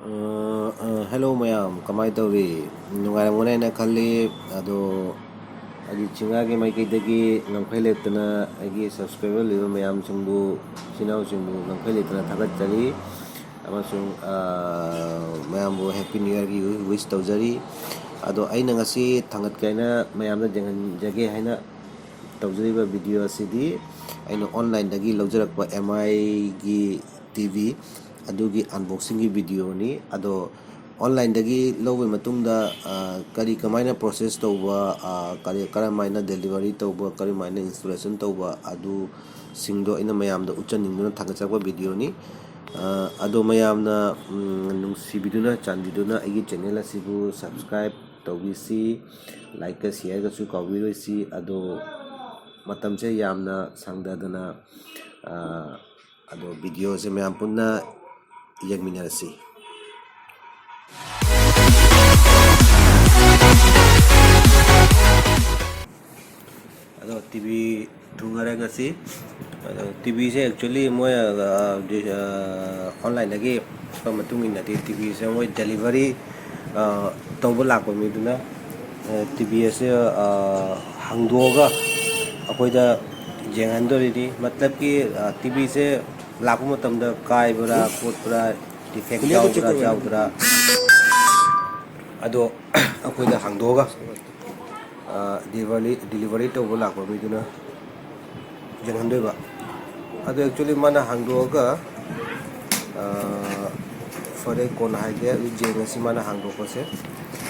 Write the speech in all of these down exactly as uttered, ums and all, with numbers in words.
ꯑ, ꯑ, hello ꯃꯌꯥꯝ, ꯀꯃꯥꯏꯅ ꯇꯧꯔꯤ? ꯅꯨꯡꯉꯥꯏꯔꯝꯒꯅꯤ ꯍꯥꯏꯅ ꯈꯜꯂꯤ꯫ ꯑꯗꯣ ꯑꯩꯒꯤ ꯆꯤꯡꯉꯥꯒꯤ ꯃꯥꯏꯀꯩꯗꯒꯤ ꯉꯝꯈꯩ ꯂꯩꯇꯅ ꯑꯩꯒꯤ subscriber ꯂꯩꯕ ꯃꯌꯥꯝꯁꯤꯡꯕꯨ, ꯏꯆꯤꯟ ꯏꯅꯥꯎꯁꯤꯡꯕꯨ ꯉꯝꯈꯩ ꯂꯩꯇꯅ ꯊꯥꯒꯠꯆꯔꯤ꯫ ꯑꯃꯁꯨꯡ, ꯑ, ꯃꯌꯥꯝꯕꯨ Happy New Yearꯒꯤ wish ꯇꯧꯖꯔꯤ꯫ ꯑꯗꯣ ꯑꯩꯅ ꯉꯁꯤ ꯊꯥꯡꯒꯠꯀꯦ ꯍꯥꯏꯅ, ꯃꯌꯥꯝꯗ ꯌꯦꯡꯍꯟꯖꯒꯦ ꯍꯥꯏꯅ ꯇꯧꯖꯔꯤꯕ video ꯑꯁꯤꯗꯤ ꯑꯩꯅ onlineꯗꯒꯤ ꯂꯧꯖꯔꯛꯄ MIꯒꯤ TV, ꯑꯗꯨꯒꯤ unboxingꯒꯤ videoꯅꯤ꯫ ꯑꯗꯣ onlineꯗꯒꯤ ꯂꯧꯕ ꯃꯇꯨꯡꯗ, ꯑ, ꯀꯔꯤ, ꯀꯃꯥꯏꯅ process ꯇꯧꯕ, ꯑ, ꯀꯔꯤ, ꯀꯔꯝꯍꯥꯏꯅ delivery ꯇꯧꯕ, ꯀꯔꯝꯍꯥꯏꯅ installation ꯇꯧꯕ, ꯑꯗꯨꯁꯤꯡꯗꯣ ꯑꯩꯅ ꯃꯌꯥꯝꯗ ꯎꯠꯆꯅꯤꯡꯗꯨꯅ ꯊꯥꯒꯠꯆꯔꯛꯄ videoꯅꯤ꯫ ꯑ, ꯑꯗꯣ ꯃꯌꯥꯝꯅ, ꯎꯝ, ꯅꯨꯡꯁꯤꯕꯤꯗꯨꯅ, ꯆꯥꯟꯕꯤꯗꯨꯅ ꯑꯩꯒꯤ channel ꯑꯁꯤꯕꯨ subscribe ꯇꯧꯕꯤꯁꯤ, likeꯀ shareꯒꯁꯨ ꯀꯥꯎꯕꯤꯔꯣꯏꯁꯤ꯫ ꯑꯗꯣ ꯃꯇꯝꯁꯦ ꯌꯥꯝꯅ ꯁꯥꯡꯗꯗꯅ, ꯑ, ꯑꯗꯣ videoꯁꯦ ꯃꯌꯥꯝ ꯄꯨꯟꯅ ꯌꯦꯡꯃꯤꯟꯅꯔꯁꯤ꯫ ꯑꯗꯣ TV ꯊꯨꯡꯉꯔꯦ ꯉꯁꯤ꯫ ꯑꯗꯣ TVꯁꯦ actually ꯃꯣꯏ, ꯑ, ꯑ, onlineꯗꯒꯤ ꯃꯇꯨꯡ ꯏꯟꯅꯗꯤ TVꯁꯦ ꯃꯣꯏ delivery, ꯑ, ꯇꯧꯕ ꯂꯥꯛꯄ ꯃꯤꯗꯨꯅ, ꯑ, TV ꯑꯁꯦ, ꯑ, ꯍꯥꯡꯗꯣꯛꯑꯒ ꯑꯩꯈꯣꯏꯗ ꯌꯦꯡꯍꯟꯗꯣꯔꯤꯅꯤ꯫ ꯃꯇꯂꯕꯀꯤ, ꯑ, TVꯁꯦ ꯂꯥꯛꯄ ꯃꯇꯝꯗ ꯀꯥꯏꯕ꯭ꯔꯥ, ꯈꯣꯠꯄ꯭ꯔꯥ, defect ꯌꯥꯎꯕ꯭ꯔꯥ, ꯌꯥꯎꯗꯕ꯭ꯔꯥ, ꯑꯗꯣ ꯑꯩꯈꯣꯏꯗ ꯍꯥꯡꯗꯣꯛꯑꯒ, ꯑ, delivery, delivery ꯇꯧꯕ ꯂꯥꯛꯄ ꯃꯤꯗꯨꯅ ꯌꯦꯡꯍꯟꯗꯣꯏꯕ꯫ ꯑꯗꯣ actually ꯃꯥꯅ ꯍꯥꯡꯗꯣꯛꯑꯒ, ꯑ, ꯐꯔꯦ, ꯀꯣꯟꯅ ꯍꯥꯏꯒꯦ, ꯑꯗꯨ ꯌꯦꯡꯉꯁꯤ ꯃꯥꯅ ꯍꯥꯡꯗꯣꯛꯄꯁꯦ꯫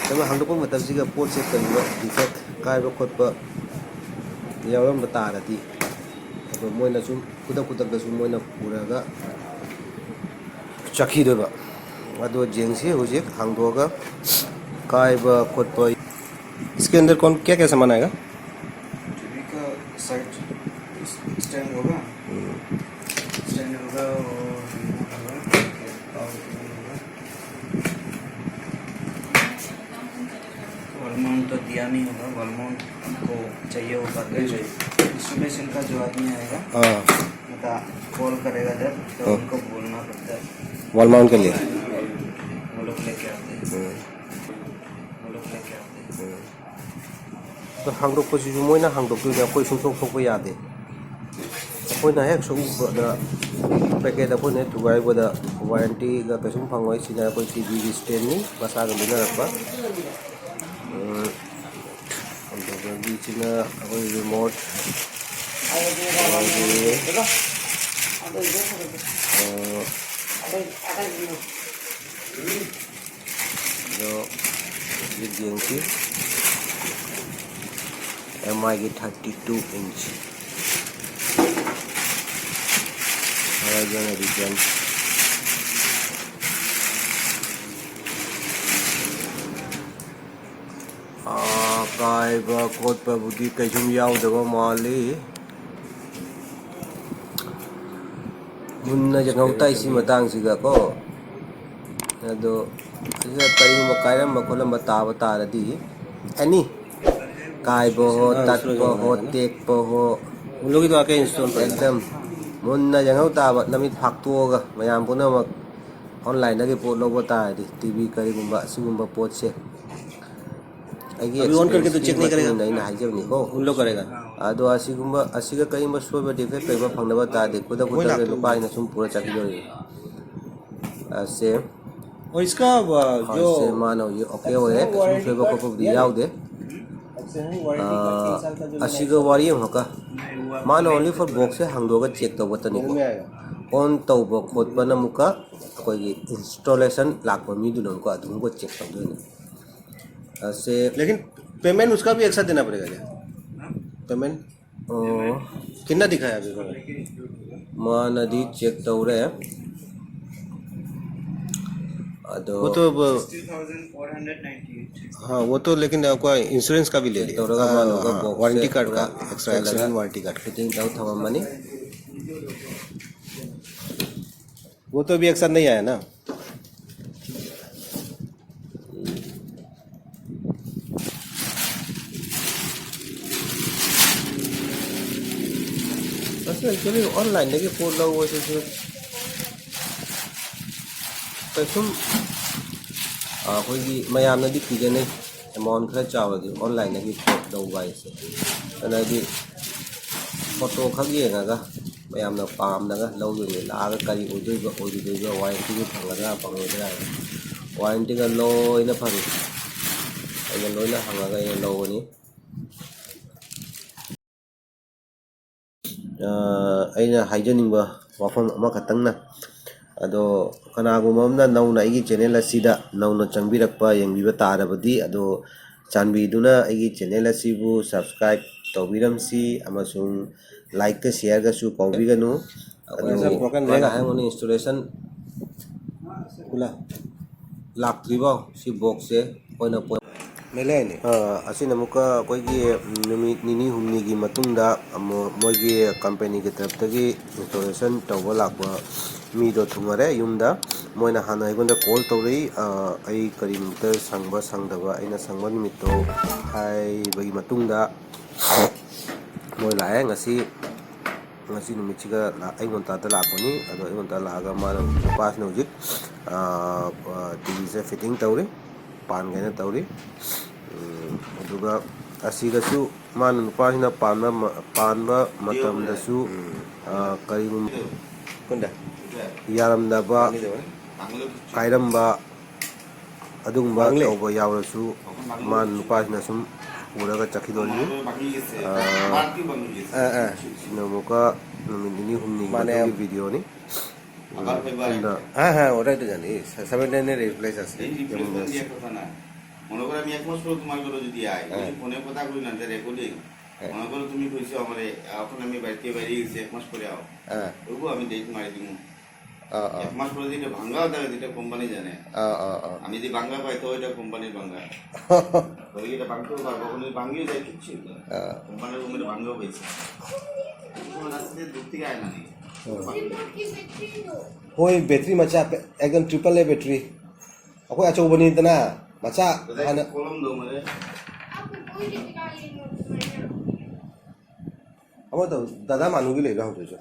ꯑꯗꯨꯒ ꯍꯥꯡꯗꯣꯛꯄ ꯃꯇꯝꯁꯤꯒ ꯄꯣꯠꯁꯦ ꯀꯔꯤꯒꯨꯝꯕ defect, ꯀꯥꯏꯕ ꯈꯣꯠꯄ ꯌꯥꯎꯔꯝꯕ ꯇꯥꯔꯗꯤ, ꯑꯗꯣ ꯃꯣꯏꯅ ꯁꯨꯝ ꯈꯨꯗꯛ ꯈꯨꯗꯛꯇꯁꯨ ꯃꯣꯏꯅ ꯄꯨꯔꯒ ꯆꯠꯈꯤꯗꯣꯏꯕ꯫ ꯑꯗꯣ ꯌꯦꯡꯁꯤ ꯍꯧꯖꯤꯛ ꯍꯥꯡꯗꯣꯛꯑꯒ ꯀꯥꯏꯕ ꯈꯣꯠꯄ꯫ इसके अंदर कौन, क्या क्या सामान आएगा? टीवी का साइड स्टैंड होगा। स्टैंड होगा और रिमोट होगा, पावर केबल होगा। वॉल माउंट तो दिया नहीं होगा, वॉल माउंट आपको चाहिए होगा तो इंस्टॉलेशन का जो आदमी आएगा, हाँ। मतलब कॉल करेगा जब, तो हाँ। उनको बोलना पड़ता है। वॉल माउंट के लिए। ꯑꯗꯣ ꯍꯥꯡꯗꯣꯛꯄꯁꯤꯁꯨ ꯃꯣꯏꯅ ꯍꯥꯡꯗꯣꯛꯇꯣꯏꯅꯦ, ꯑꯩꯈꯣꯏ ꯁꯨꯡꯁꯣꯛ ꯁꯣꯛꯄ ꯌꯥꯗꯦ꯫ ꯑꯩꯈꯣꯏꯅ ꯍꯦꯛ ꯁꯣꯛꯎꯕꯗ, ꯄꯦꯀꯦꯠ ꯑꯩꯈꯣꯏꯅ ꯍꯦꯛ ꯊꯨꯒꯥꯏꯔꯨꯕꯗ ꯋꯥꯔꯦꯟꯇꯤꯒ ꯀꯩꯁꯨꯝ ꯐꯪꯉꯣꯏ꯫ ꯁꯤꯅ ꯑꯩꯈꯣꯏ ꯇꯤ ꯚꯤꯒꯤ ꯁ꯭ꯇꯦꯟꯅꯤ, ꯃꯁꯥꯒ ꯂꯣꯏꯅꯔꯛꯄ꯫ ꯎꯝ, ꯑꯗꯨꯗꯒꯤ ꯁꯤꯅ ꯑꯩꯈꯣꯏ ꯔꯤꯃꯣꯠ, ꯑꯗꯒꯤ, ꯑ, ꯑꯗꯣ ꯍꯧꯖꯤꯛ ꯌꯦꯡꯁꯤ, ꯑꯦꯝ ꯑꯥꯏꯒꯤ thirty two inch Horizon Edition꯫ ꯑꯥ, ꯀꯥꯏꯕ ꯈꯣꯠꯄꯕꯨꯗꯤ ꯀꯩꯁꯨꯝ ꯌꯥꯎꯗꯕ ꯃꯥꯜꯂꯤ꯫ ꯃꯨꯟꯅ ꯌꯦꯡꯍꯧ ꯇꯥꯏ ꯁꯤ ꯃꯇꯥꯡꯁꯤꯒ ꯀꯣ꯫ ꯑꯗꯣ ꯁꯤꯗ ꯀꯔꯤꯒꯨꯝꯕ ꯀꯥꯏꯔꯝꯕ ꯈꯣꯠꯂꯝꯕ ꯇꯥꯕ ꯇꯥꯔꯗꯤ, ꯑꯦꯅꯤ ꯀꯥꯏꯕ ꯍꯣ, ꯑꯥ, ꯇꯠꯄ ꯁꯣꯏꯗꯅ ꯍꯣ, ꯍꯥꯏꯔꯒꯅ꯫ ꯇꯦꯛꯄ ꯍꯣ, ꯎꯂꯣꯒꯤꯗꯣ ꯑꯀꯦ ꯏꯟꯁꯇꯣꯜ ꯇꯧꯔꯦ꯫ ꯑꯦꯛꯗꯝ ꯃꯨꯟꯅ ꯌꯦꯡꯍꯧ ꯇꯥꯕ, ꯅꯃꯤꯠ ꯐꯥꯛꯇꯣꯛꯑꯒ ꯃꯌꯥꯝ ꯄꯨꯝꯅꯃꯛ ꯑꯣꯟꯂꯥꯏꯟꯗꯒꯤ ꯄꯣꯠ ꯂꯧꯕ ꯇꯥꯔꯗꯤ, ꯇꯤ ꯚꯤ ꯀꯔꯤꯒꯨꯝꯕ ꯑꯁꯤꯒꯨꯝꯕ ꯄꯣꯠꯁꯦ ꯑꯩꯒꯤ ꯑꯚꯤ ꯑꯣꯟ ꯀꯔꯀꯦ ꯇꯣ ꯑꯦꯛꯁꯄꯤꯔꯤꯌꯦꯟꯁꯀꯤ ꯆꯦꯛ ꯅꯍꯤ ꯃꯇꯨꯡ ꯀꯔꯦꯒꯥ? ꯏꯟꯅ ꯑꯩꯅ ꯍꯥꯏꯖꯕꯅꯤꯀꯣ꯫ ꯎꯟ ꯂꯣ ꯀꯔꯦꯒꯥ? ꯑꯗꯣ ꯑꯁꯤꯒꯨꯝꯕ, ꯑꯁꯤꯒ ꯀꯔꯤꯒꯨꯝꯕ ꯁꯣꯏꯕ ꯗꯤꯐꯦꯛ ꯂꯩꯕ ꯐꯪꯅꯕ ꯇꯥꯔꯗꯤ, ꯈꯨꯗꯛ ꯈꯨꯗꯛꯇ ꯂꯨꯄꯥ ꯑꯩꯅ ꯁꯨꯝ ꯄꯨꯔ ꯆꯠꯈꯤꯗꯣꯔꯤꯅꯤ꯫ ꯑꯁꯦ, ꯑꯣ, ꯏꯁꯀꯥ, ꯑ, ꯍꯧꯖꯤꯛꯁꯦ ꯃꯥꯅ ꯍꯧꯖꯤꯛ ꯑꯣꯀꯦ ꯑꯣꯏꯔꯦ, ꯀꯩꯁꯨꯝ ꯁꯣꯏꯕ ꯈꯣꯠꯄꯕꯨꯗꯤ ꯌꯥꯎꯗꯦ꯫ ꯑ, ꯑꯁꯤꯒ ꯋꯥꯔꯤ ꯑꯃꯈꯛꯀ, ꯃꯥꯅ only for boxꯁꯦ ꯍꯥꯡꯗꯣꯛꯑꯒ ꯆꯦꯛ ꯇꯧꯕꯇꯅꯤꯀꯣ꯫ ꯑꯣꯟ ꯇꯧꯕ ꯈꯣꯠꯄꯅ ꯑꯃꯨꯛꯀ ꯑꯩꯈꯣꯏꯒꯤ ꯏꯟꯁꯇꯣꯂꯦꯁꯟ ꯂꯥꯛꯄ ꯃꯤꯗꯨꯅ ꯑꯃꯨꯛꯀ ꯑꯗꯨꯒꯨꯝꯕ ꯆꯦꯛ ꯇꯧꯗꯣꯏꯅꯦ꯫ ꯑꯁꯦ, लेकिन पेमेंट उसका भी एक साथ देना पड़ेगा क्या? पेमेंट? ꯑꯣ, कितना दिखाया अभी? ꯃꯥꯅꯗꯤ ꯆꯦꯛ ꯇꯧꯔꯦ꯫ ꯑꯗꯣ वो तो अब, हाँ, वो तो लेकिन आपका इंश्योरेंस का भी ले लिया। ꯇꯧꯔꯒ ꯃꯥꯅ ꯍꯣꯏ, ꯍꯣꯏ, ꯋꯥꯔꯦꯟꯇꯤ ꯀꯥꯔꯠ ꯀꯣ, ꯑꯦꯛꯁꯇ꯭ꯔꯥ ꯍꯥꯞꯆꯤꯜꯂꯒ ꯑꯦꯛꯁꯇꯦꯟꯗꯦꯗ ꯋꯥꯔꯦꯟꯇꯤ ꯀꯥꯔꯠ꯫ ꯐꯤꯠꯇꯤꯡ ꯇꯧ ꯊꯝꯃꯝꯃꯅꯤ꯫ वो तो अभी एक साथ नहीं आया ना? ꯑꯁ, ꯑꯦꯛꯆꯨꯋꯦꯂꯤ ꯑꯣꯟꯂꯥꯏꯟꯗꯒꯤ ꯄꯣꯠ ꯂꯧꯕꯁꯤꯁꯨ ꯀꯩꯁꯨꯝ, ꯑ, ꯑꯩꯈꯣꯏꯒꯤ ꯃꯌꯥꯝꯅꯗꯤ ꯀꯤꯖꯅꯩ꯫ ꯑꯦꯃꯥꯎꯟ ꯈꯔ ꯆꯥꯎꯔꯗꯤ ꯑꯣꯟꯂꯥꯏꯟꯗꯒꯤ ꯄꯣꯠ ꯂꯧꯕ ꯍꯥꯏꯁꯦ, ꯑꯗꯨꯅ ꯍꯥꯏꯗꯤ ꯐꯣꯇꯣ ꯈꯛ ꯌꯦꯡꯉꯒ ꯃꯌꯥꯝꯅ ꯄꯥꯝꯅꯒ ꯂꯧꯗꯣꯏꯅꯤ꯫ ꯂꯥꯛꯑꯒ ꯀꯔꯤ ꯑꯣꯏꯗꯣꯏꯕ, ꯑꯣꯏꯔꯣꯏꯗꯣꯏꯕ, ꯋꯥꯔꯦꯟꯇꯤꯗꯨ ꯐꯪꯒꯗ꯭ꯔꯥ ꯐꯪꯉꯣꯏꯗ꯭ꯔꯥ ꯍꯥꯏꯕ, ꯋꯥꯔꯦꯟꯇꯤꯒ ꯂꯣꯏꯅ ꯐꯪꯉꯤ꯫ ꯑꯩꯅ ꯂꯣꯏꯅ ꯍꯪꯉꯒ ꯑꯩꯅ ꯂꯧꯕꯅꯤ꯫ ꯑ, ꯑꯩꯅ ꯍꯥꯏꯖꯅꯤꯡꯕ ꯋꯥꯐꯝ ꯑꯃꯈꯛꯇꯪꯅ, ꯑꯗꯣ ꯀꯅꯥꯒꯨꯝꯕ ꯑꯃꯅ ꯅꯧꯅ ꯑꯩꯒꯤ ꯆꯦꯅꯦꯜ ꯑꯁꯤꯗ ꯅꯧꯅ ꯆꯪꯕꯤꯔꯛꯄ, ꯌꯦꯡꯕꯤꯕ ꯇꯥꯔꯕꯗꯤ, ꯑꯗꯣ ꯆꯥꯟꯕꯤꯗꯨꯅ ꯑꯩꯒꯤ ꯆꯦꯅꯦꯜ ꯑꯁꯤꯕꯨ ꯁꯕꯁꯀ꯭ꯔꯥꯏꯕ ꯇꯧꯕꯤꯔꯝꯁꯤ ꯑꯃꯁꯨꯡ ꯂꯥꯏꯛꯀ ꯁꯤꯌꯥꯔꯒꯁꯨ ꯀꯥꯎꯕꯤꯒꯅꯨ꯫ ꯑꯗꯨ ꯃꯥꯅ ꯍꯥꯏꯔꯝꯒꯅꯤ, ꯏꯟꯁꯇꯣꯂꯦꯁꯟ ꯈꯨꯂꯥ ꯂꯥꯛꯇ꯭ꯔꯤꯕꯣ? ꯁꯤ ꯕꯣꯛꯁꯁꯦ ꯑꯩꯈꯣꯏꯅ ꯄꯣ-, ꯃꯦꯂꯦꯅꯦ꯫ ꯑ, ꯑꯁꯤꯅ ꯑꯃꯨꯛꯀ ꯑꯩꯈꯣꯏꯒꯤ ꯅꯨꯃꯤꯠ ꯅꯤꯅꯤ ꯍꯨꯝꯅꯤꯒꯤ ꯃꯇꯨꯡꯗ ꯑꯃꯨꯛ ꯃꯣꯏꯒꯤ ꯀꯝꯄꯦꯅꯤꯒꯤ ꯇꯔꯞꯇꯒꯤ ꯏꯟꯁꯇꯣꯂꯦꯁꯟ ꯇꯧꯕ ꯂꯥꯛꯄ ꯃꯤꯗꯣ ꯊꯨꯡꯉꯔꯦ ꯌꯨꯝꯗ꯫ ꯃꯣꯏꯅ ꯍꯥꯟꯅ ꯑꯩꯉꯣꯟꯗ ꯀꯣꯜ ꯇꯧꯔꯛꯏ, ꯑ, ꯑꯩ ꯀꯔꯤꯃꯨꯛꯇ ꯁꯪꯕ ꯁꯪꯗꯕ, ꯑꯩꯅ ꯁꯪꯕ ꯅꯨꯃꯤꯠꯇꯣ ꯍꯥꯏꯕꯒꯤ ꯃꯇꯨꯡꯗ ꯃꯣꯏ ꯂꯥꯛꯑꯦ꯫ ꯉꯁꯤ, ꯉꯁꯤ ꯅꯨꯃꯤꯠꯁꯤꯒ ꯂꯥ-, ꯑꯌꯨꯛ ꯉꯟꯇꯥꯗ ꯂꯥꯛꯄꯅꯤ꯫ ꯑꯗꯣ ꯑꯌꯨꯛ ꯉꯟꯇꯥ ꯂꯥꯛꯑꯒ ꯃꯥꯅ, ꯅꯨꯄꯥꯁꯤꯅ ꯍꯧꯖꯤꯛ, ꯑ, ꯑ, ꯇꯤ ꯚꯤꯁꯦ ꯐꯤꯠꯇꯤꯡ ꯇꯧꯔꯤ, ꯄꯥꯟꯒꯦꯅ ꯇꯧꯔꯤ꯫ ꯎꯝ, ꯑꯗꯨꯒ ꯑꯁꯤꯗꯁꯨ ꯃꯥꯅ, ꯅꯨꯄꯥꯁꯤꯅ ꯄꯥꯟꯕ ꯃ-, ꯄꯥꯟꯕ ꯃꯇꯝꯗꯁꯨ, ꯎꯝ, ꯑ, ꯀꯔꯤꯒꯨꯝꯕ ꯀꯨꯟꯗ ꯌꯥꯔꯝꯗꯕ, ꯀꯥꯏꯔꯝꯕ, ꯑꯗꯨꯒꯨꯝꯕ ꯃꯥꯡꯂꯦ꯫ ꯇꯧꯕ ꯌꯥꯎꯔꯁꯨ, ꯃꯥꯅ, ꯅꯨꯄꯥꯁꯤꯅ ꯁꯨꯝ ꯄꯨꯔꯒ ꯆꯠꯈꯤꯗꯣꯔꯤꯅꯤ꯫ ꯑꯥ, ꯑꯥ, ꯑꯥ꯫ ꯁꯤꯅ ꯑꯃꯨꯛꯀ ꯅꯨꯃꯤꯠ ꯅꯤꯅꯤ ꯍꯨꯝꯅꯤꯒꯤ ꯃꯥꯅꯦ꯫ ꯃꯇꯨꯡꯒꯤ ꯚꯤꯗꯤꯑꯣꯅꯤ꯫ ꯎꯝ, ꯍꯥ, ꯍꯥ, ওটাই তো জানি। সে-, সেভেন ডেজের রিপ্লেস আছে। এই রিপ্লেসমেন্ট দিয়ে কথা না। মনে করো আমি এক মাস পরে তোমার ঘরে যদি আই, ওই যে হ্যাঁ। ফোনে কথা কই না, যে রেকর্ডিং। হ্যাঁ। মনে করো তুমি কইছো আমারে, এখন আমি বাড়িতে বাইরে গেছি, এক মাস পরে আও। হ্যাঁ। তবু আমি ডেট মারি দিমু। অ, অ। এক মাস পরে যেটা ভাঙ্গা থাকে, যেটা কোম্পানি জানে। অ, অ, অ। আমি যদি ভাঙ্গা পাই, তো ওইটা কোম্পানির ভাঙ্গা। তবে এটা ভাঙতেও পারবো, ওখানে ভাঙিয়ে যায়, কিচ্ছু না। অ। কোম্পানির রুমে ভাঙ্গাও হয়েছে। কোনো রাস্তা দিয়ে দূর থেকে আয় না নি। হুম। ওই ব্যাটারি ꯃꯆꯥ, একদম ট্রিপল এ ব্যাটারি। ꯑꯩꯈꯣꯏ ꯑꯆꯧꯕꯅꯤꯗꯅ, ꯃꯆꯥ ꯉꯁꯥꯏ ꯍꯥꯟꯅ ꯀꯣꯂꯝꯗꯣ ꯃꯔꯦ꯫ ꯑꯃꯗꯣ ꯗꯥꯗꯥ ꯃꯥꯅꯨꯒꯤ ꯂꯩꯕ꯭ꯔꯥ ꯍꯪꯗꯣꯏꯁꯦ?